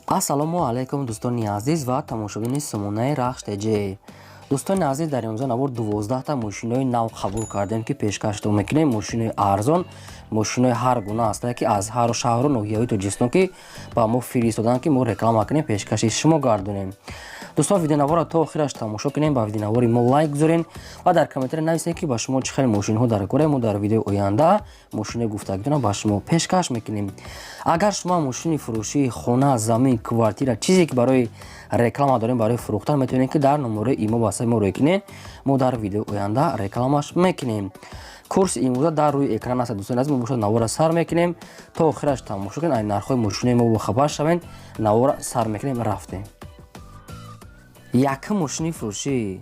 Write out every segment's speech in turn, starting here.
Ассалому алайкум, дӯстони азиз ва тамошобини сомонаи Рахш ТЖ. Дӯстони азиз, дар имрӯза навор 12та мошинои нав қабул кардем, ки пешкаштон мекунем. Мошинои арзон, мошинои ҳар гуна ҳастанд, ки аз ҳару шаҳру ноҳияҳои Тоҷикистон, ки ба мо фиристоданд, ки мо реклама кунем, пешкаши шумо гардонем. Дӯстон, видеонаворро то охираш тамошо кунем, ба видеонавори мо лайк гузорем ва дар комментария нависем, ки ба шумо чӣ хел мошинҳо дар кора. Мо дар видеои оянда мошинои гуфтагитонро ба шумо пешкаш мекунем. Агар шумо мошини фурӯшии хона, замин, квартира, чизе ки барои реклама дорем, барои фурӯхтан, метавонед, ки дар номерои имо васаи мо рӯй кунед. Мо дар видеои оянда рекламаш мекунем. Курси имрӯза дар рӯи экран аст. Дӯстони азиз, мо бошад навора сар мекунем, то охираш тамошо кунед, ай нархҳои мошинои мо бохабар шавед. Навора сар мекунем, рафтем. Якум мошини фурӯшӣ,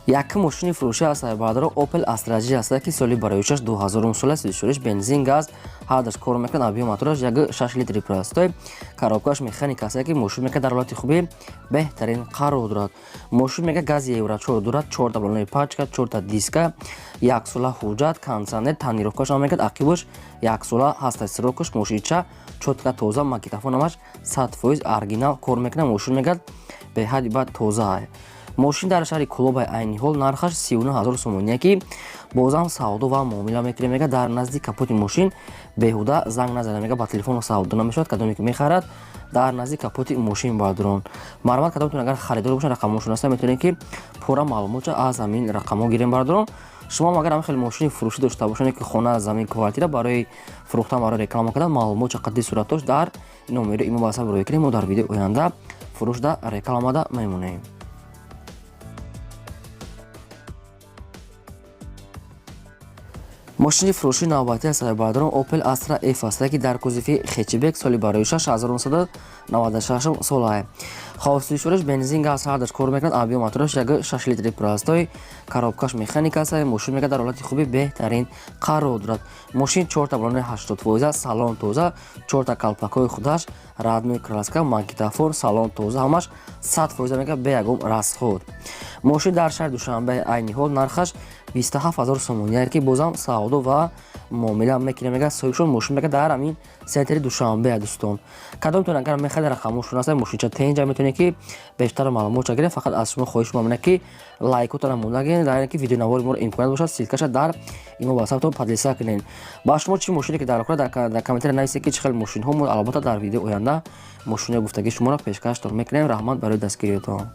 якум мошини фурӯшӣ аст, баъдро Opel Astra J аст, ки соли бароишаш 2000 сол аст. Шуриш бензин, газ ҳардаш кор мекунад. Объём мотораш 1,6 литри простой, коробкаш механика аст, ки мошин мека дар ҳолати хуби беҳтарин қарор дорад. Мошин мека гази евро 4 дорад, 4 балони пачка, 4 та диска, яксола ҳуҷҷат, кондиционер, тонировкаш ҳам мекард, ақибаш яксола ҳаста срокаш. Мошинча чётко тоза, магнитофон ҳамаш 100% оригинал кор мекунад. Мошин мегӯяд, беҳади бад тоза. Мошин дар шаҳри Кулобай, айни ҳол нархаш 39 000 сомония, ки бозам савдо ва муомила мекунем. Мега, дар назди капоти мошин беҳуда занг назада, мега, ба телефон савдо намешавад. Кадоме ки мехарад, дар назди капоти мошин бадрон марҳамат. Кадомтон агар харидор бошад, рақамошон аста, метавонед, ки пурра маълумотша аз ҳамин рақамҳо гирем. Бардорон, шумо агар ҳамин хел мошини фурӯшӣ дошта бошед, ки хона, замин, квартира барои фурӯхтан, барои реклама кардан, маълумотша қадди суратош дар номери имо васап рӯй кунем. Мо дар видеои оянда фурӯшда рекламада мемонем. Мошини фурӯшии навбатӣ аст, баъдрон, Opel Astra F аст, ки дар кузови хэтчбек, соли барои 1996 сола. Хосишуриш бензин, газ ҳардаш кор мекунад. Объём мотораш 1,6 литри простой, коробкаш механика аст. Мошин мега дар ҳолати хуби беҳтарин қарор дорад. Мошин чорта балони 80%, салон тоза, чорта калпакҳои худаш, родной краска, магнитофон, салон тоза, ҳамаш 100% мега, бе ягон расход. Мошин дар шаҳри Душанбе, айни ҳол нархаш 27 000 сомония, ки бозам савдо ва муомила мекунем, мега соҳибшон. Мошин мега дар ҳамин центри Душанбе. Дӯстон, кадомтон агар мехоҳед, рақамошон аст, мошинча тенҷа, метавонед, ки бештар маълумотша гиред. Фақат аз шумо хоҳиш мемонад, ки лайкотонро монда гиред, дар ки видеонавори моро имконият бошад, ссылкаша дар имо ватсаптон поделиться кунед. Ба шумо чӣ мошине ки дар дар комментария нависед, ки чӣ хел мошинҳо. Мо албатта дар видеои оянда мошинои гуфтагии шуморо пешкаштон мекунем. Раҳмат барои дастгириятон.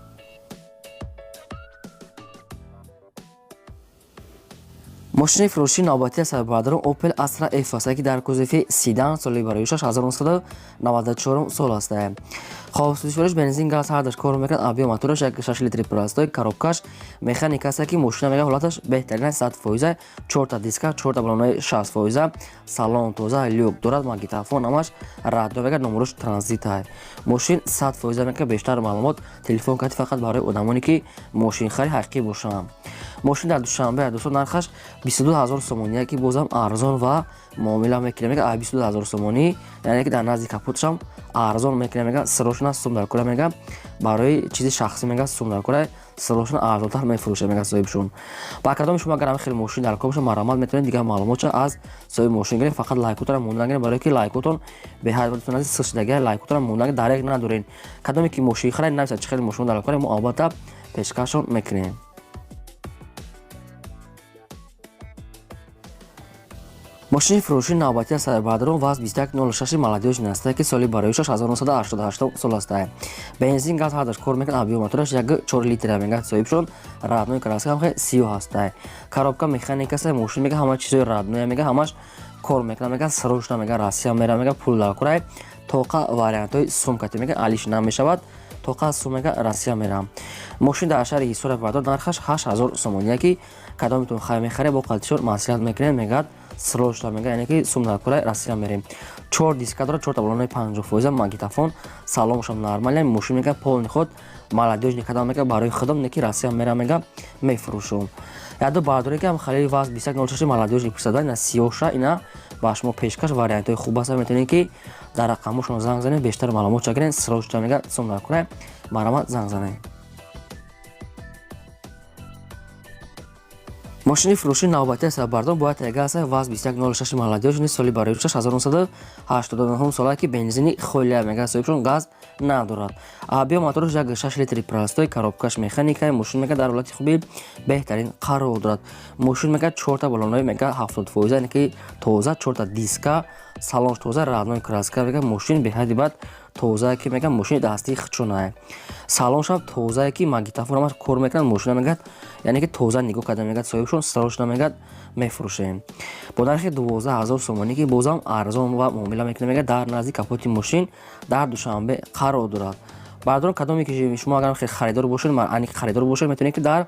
Мошини фурӯшии навбатӣ аст, баъдрон, Opel Astra F аст, ки дар кузови седан, соли бароишаш 1994 сол аст. Хосишуриш бензин, газ ҳардаш кор мекунад. Объём мотораш 1,6 литри простой, коробкаш механика аст, ки мошина мега ҳолаташ беҳтарин аст, 100%, чорта диска, чорта балонаи 60%, салон тоза, люк дорад, магнитофон ҳамаш родной, мега номерош транзит. Мошин 100% мега. Бештар маълумот телефон карди, фақат барои одамоне ки мошинхари ҳақиқӣ бошанд. Мошин дар Душанбе, дӯстон, нархаш 22 000 сомония, ки бозам арзон ва муомила мекунем. Мега, 22 000 сомонӣ, яъне ки дар назди капоташам арзон мекунем. Мега, срочно сум дар кора, мега, барои чизи шахсӣ, мега, сум дар кора, срочно арзонтар мефурӯшад, мега соҳибшон. Ба кадоми шумо агар ҳамин хел мошин дар кор бошад, марҳамат, метавонед дигар маълумотша аз соҳиби мошин гиред. Фақат лайкотонро монда нагиред, барое ки лайкотон беҳад, дӯстон азиз, сир шудагия. Лайкотонро монда нагиред, дарег надоред. Кадоме ки мошин харед, нависад чӣ хел мошин дар кора, мо албатта пешкашон мекунем. Мошини фурӯшии навбатӣ аст, баъдрон, ВАЗ 2106 молодёжный аст, ки соли бароишаш 1988 сол аст. Бензин, газ ҳардаш кор мекунад. Объём мотораш 1,4 литра, мега соҳибшон. Родной краска ҳам сиёҳ аст, коробка механика аст. Мошин мега ҳама чизои родной, мега, ҳамаш кор мекунад. Мега, срочно, мега, Россия мера, мега, пул дар кора, тоқа вариантҳои сумкати, мега, алиш намешавад, тоқа сум, мега, Россия мерам. Мошин дар шаҳри Ҳисора, бардор, нархаш 8000 сомония, ки кадомитон хай мехаред, бо қалтишон маслиҳат мекунед. Мегӯяд, срочно, мега, яъне ки сум дар кора, Россия мерем. Чор диска дорад, чорта балонаи 50%, магнитофон, салоншам нормалия. Мошин мега полный ход, молодёжный кадам, мега, барои худам не, ки Россия мерам, мега, мефурӯшум. Яду бардоре ки ҳам халили ВАЗ 2106 молодёжный пурсада, ина сиёша, ина ба шумо пешкаш. Вариантҳои хуб аст, метавонед, ки дар рақамошон занг занед, бештар маълумот чагиред. Срочно, мега, сум дар кора, марҳамат, занг занед. Мошини фурӯши навбатӣ аст, бардон, бояд тайга аст ВАЗ 2106 молодёжный, соли барои 1989 сола, ки бензини холия мега, соҳибшон газ надорад. Объём мотораш 1,6 литри простой, коробкаш механика. Мошин мега дар ҳолати хуби беҳтарин қарор дорад. Мошин мега чорта баллонои мега 70%, яъне ки тоза, чорта диска, салонш тоза, родной краска. Мега мошин беҳади бад тозае, ки мега мошини дастии хичонае, салоншам тозае, ки магнитофон ҳамаш кор мекунад. Мошина мегӯяд, яъне ки тоза нигоҳ карда, мегӯяд соҳибшон, срочно мегӯяд мефурӯшем бо нархи 12 000 сомонӣ, ки бозам арзон ва муомила мекунем. Мегӯяд дар назди капоти мошин дар Душанбе қарор дорад. Бардорон, кадоме ки шумо агар харидор бошед, ани харидор бошед, метавонед ки дар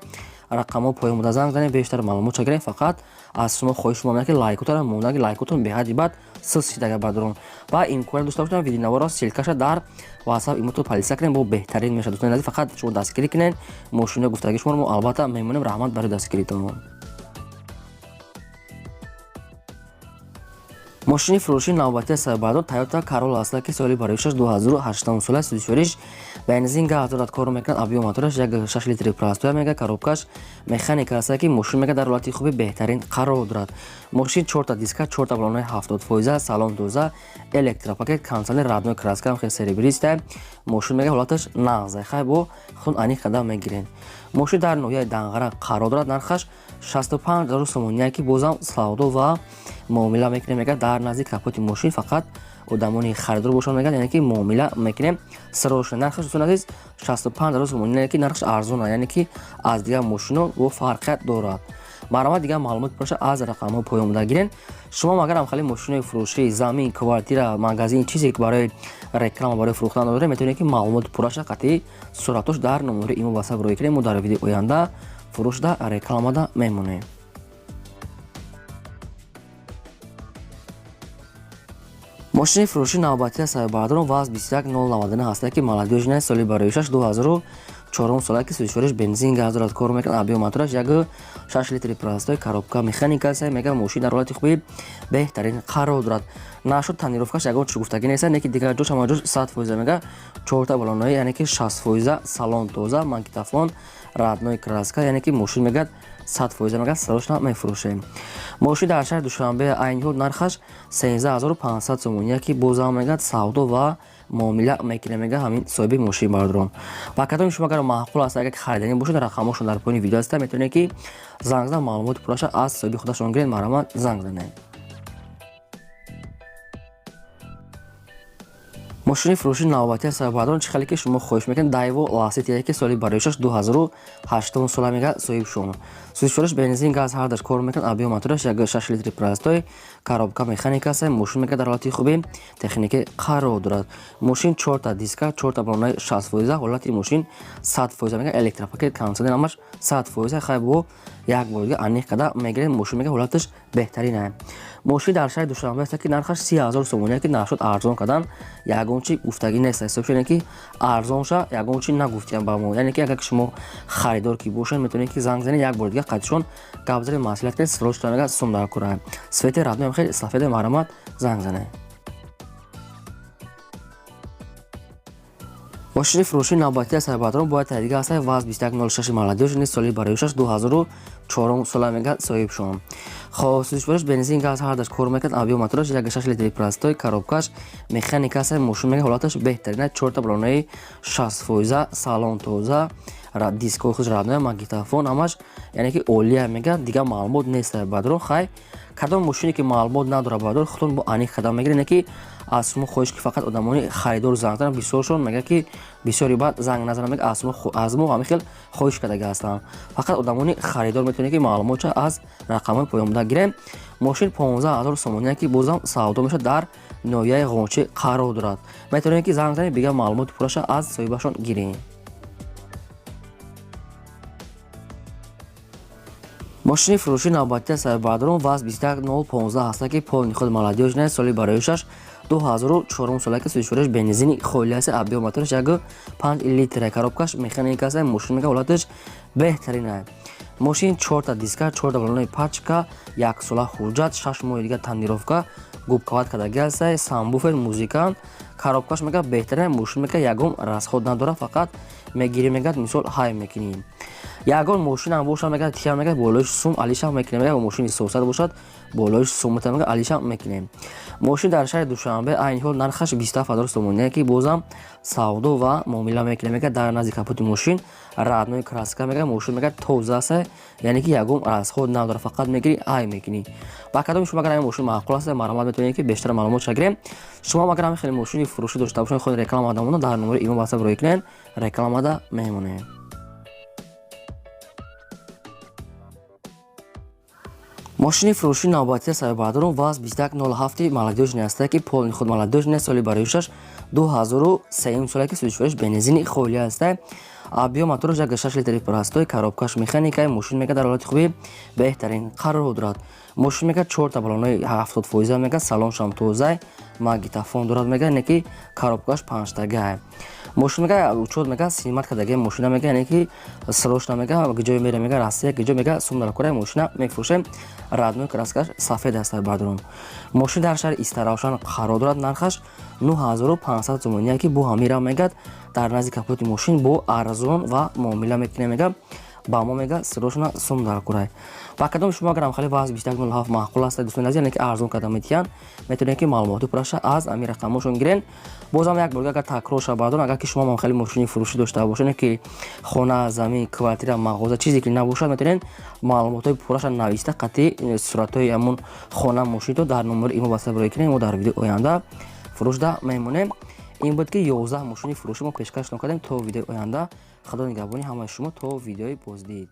рақамҳо поён буда занг занед, бештар маълумот гирем. Фақат аз шумо хоҳиш мекунам, ки лайкотара монда, ки лайкотон беҳади бад сис шидага, бардорон. Ва имконият дошта бошем, видеонаворо ссылкаша дар WhatsApp имото поделиться кунем, бо беҳтарин мешавад. Дӯстони азиз, фақат шумо дастгирӣ кунед, мошинои гуфтагии шуморо мо албатта мемонем. Раҳмат барои дастгиритон. Мошини фурӯши навбатии сабабдор Toyota Corolla аст, ки соли бароишаш 2008 сола, сӯзишвориш бензин, газ дорад, кор мекунад. Объём мотораш 1,6 литри простой, мега коробкаш механика аст, ки мошин мега дар ҳолати хуби беҳтарин қарор дорад. Мошин чорта диска, чорта баллонои 70%, салон тоза, электропакет, кондиционер, родной краска, хел серебристая. Мошин мега ҳолаташ нағза, хай бо хун аниқ қадам мегирем. Мошин дар ноҳияи Данғара қарор дорад, нархаш 65 000 сомоние, ки бозам савдо ва муомила мекунем. Мега дар назди капоти мошин, фақат одамони харидор бошанд, мегӯяд, яъне ки муомила мекунем срочно. Нархаш, дӯстони азиз, 65 000 сомонӣ, яъне ки нархаш арзона, яъне ки аз дигар мошино бо фарқият дорад. Марҳамат, дигар маълумот боша, аз рақамҳо поён буда гирен. Шумо агар ҳамхели мошинои фурӯшӣ, замин, квартира, магазин, чизе ки барои реклама, барои фурӯхтан дорем, метавонед ки маълумоти пурраша қатъи суратош дар номери имо WhatsApp рӯй кунем. Мо дар видеои оянда фурӯшда рекламада мемонем. Мошини фурӯши навбатии сабаббардорон ВАЗ 21099 ҳаста, ки молодёжный, соли бароишаш 2004 сола, ки сӯзишвориш бензин, газ дорад, кор мекунад. Объём мотораш 1,6 литри простой, коробка механика аст. Мега мошин дар ҳолати хуби беҳтарин қарор дорад. Нашуд тонировкаш, ягон чиз гуфтагӣ нест, не ки дигар ҷош ҳама ҷош 100%. Мега чорта баллонои, яъне ки 60%, салон тоза, магнитофон, родной краска, яъне ки мошин мегӯяд 100%, мегӯяд срочно мефурӯшем. Мошин дар шаҳри Душанбе, айни ҳол нархаш 13 500 сомонӣ, ки бозам мегӯяд савдо ва муомила мекунем, мега ҳамин соҳиби мошин. Бардорон, ва кадоми шумо агар маъқул аст, агар хариданӣ бошад, рақамҳошон дар поёни видео аста, метавонед ки занг зан, маълумоти пурраша аз соҳиби худашон гиред. Марҳамат, занг занед. Мошини фурӯши навбатии сабаббардорон, чӣ хеле ки шумо хоҳиш мекунед, Дайво Ласити, ки соли бароишаш 2008 сола, мега соҳиб шумо сӯзишвориш бензин, газ ҳардаш кор мекунад. Объём мотораш 1,6 литри простой, коробка механика аст. Мошин мега дар ҳолати хуби техникӣ қарор дорад. Мошин чорта диска, чорта баллонаи 60%, ҳолати мошин 100%. Мега электропакет, кондиционер, ҳамаш 100%. Хай бо як бор дига аниқ карда мегирем. Мошин мега ҳолаташ беҳтарин. Мошин дар шаҳри Душанбе аст, ки нархаш 30 000 сомонӣ, ки нашуд арзон кардан ягон чи гуфтагӣ нест. Ҳисоб шуд, ки арзонша ягон чи нагуфтиям ба мо, яъне ки агар шумо харидор ки бошед, метавонед ки занг занед, як бор дига қадишон гап занед, маслиҳат кунед. Срочно мега сум дар кора, цвети родной, хеле сафеда. Марҳамат, занг занед. Мошини фурӯши навбатии сабаббардорон бояд тайдига аст ВАЗ 2106 молодёжный, соли бароишаш 2004 сола, мега соҳиб шумо. Хоб, сӯзишвориш бензин, газ ҳардаш кор мекунад. Объём мотораш 1,6 литри простой, коробкаш механика аст. Мошин мега ҳолаташ беҳтарина, чорта баллонаи 60%, салон тоза, дискои худ родной, магнитофон, ҳамаш яъне ки олия. Мега дигар маълумот нест, бадрон. Хай, кадом мошине ки маълумот надорад, бадрон, худтон бо аниқ қадам мегиред, не ки аз шумо хоҳиш ки фақат одамони харидор занг зананд. Бисёршон мега ки бисёри баъд занг назананд, мега аз мо ҳамин хел хоҳиш кардага ҳастанд. Фақат одамони харидор метавонед ки маълумотша аз рақамҳои поёнбуда гирем. Мошин 15 000 сомоние, ки бозам савдо мешавад, дар ноҳияи Ғончӣ қарор дорад. Метавонед ки занг занед, бигар маълумоти пурраша аз соҳибашон гирем. Мошини фурӯши навбатии сабаббардорон ВАЗ 21015 ҳаста, ки полный худ молодёжный, соли бароишаш 2004 сола, ки сӯзишвориш бензини холӣ аст. Объём мотораш 1,5 литра, коробкаш механика аст. Мошин мега ҳолаташ беҳтарин. Мошин чорта диска, чорта баллонаи пачка, яксола ҳуҷҷат, 6 моҳи дига тонировка, губкават кардаги аст, сабвуфер, музыкант, коробкаш мега беҳтарин. Мошин мега ягон расход надорад, фақат мегирӣ, мегӯяд, мисол ҳай мекунӣ. Ягон мошинам бошад, мега, тиям, мега, болои сум алишам мекунем. Мега, мошини сосад бошад, болои сумта, мега, алишам мекунем. Мошин дар шаҳри Душанбе, айни ҳол нархаш 27 000 сомоние, ки бозам савдо ва муомила мекунем. Мега, дар назди капоти мошин родной краска, мега, мошин, мега, тоза аст, яъне ки ягон расход надорад, фақат мегирӣ, ай мекунӣ. Ба кадоми шумо агар ҳамин мошин маъқул аст, марҳамат, метавонед, ки бештар маълумот шагирем. Шумо агар ҳамин хеле мошини фурӯшӣ дошта бошед, худ реклама дамона, дар номери имо WhatsApp рӯй кунед, рекламада мемонем. Мошини фурӯши навбатия сабабардорон ВАЗ 2107 молодёжный аста, ки полный худ молодёжный, соли бароишаш 2003 сола, ки сӯзишвориш бензини холӣ аста. Объём мотораш 1,6 литри простой, коробкаш механикай. Мошин, мега, дар ҳолати хуби беҳтарин қарор дорад. Мошин, мега, чорта баллонои 70%, мега, салоншам тозай, магнитофон дорад, мега, не ки коробкаш панҷтагай. Мошин, мега, учёт, мега, снимать кардаги мошина, мега, яъне ки срочно, мега, ҷое мере, мега, Россия, ҷо, мега, сум дар кора мошина мефурӯшем. Родной краскаш сафед аст, бардорон. Мошин дар шаҳри Истаравшан қарор дорад, нархаш 9500 сомония, ки бо ҳамира, мегад, дар назди капоти мошин бо арзон ва муомила мекунем. Мега, ба мо, мега, срочно сум дар курай. Ба кадоми шумо агар хеле ВАЗ 2107 маъқул аст, дӯстони азиз, яъне ки арзон карда метиҳанд, метавонед, ки маълумоти пурраша аз ҳамин рақамҳошон гирен. Бозам як бор агар такрор шава, бардорам, агар ки шумо ҳам хеле мошини фурӯшӣ дошта бошед, ки хона, замин, квартира, мағоза, чизе ки набошад, метавонед маълумотҳои пурраша нависта қатъи суратҳои ҳамон хона, мошинто дар номери имо WhatsApp рӯй кунем, мо дар видеои оянда фурӯшда мемонем. Ин буд, ки 11 мошини фурӯшӣ мо пешкашатон кардем. То видеои оянда, худо нигаҳбони ҳамаи шумо, то видеои боздид.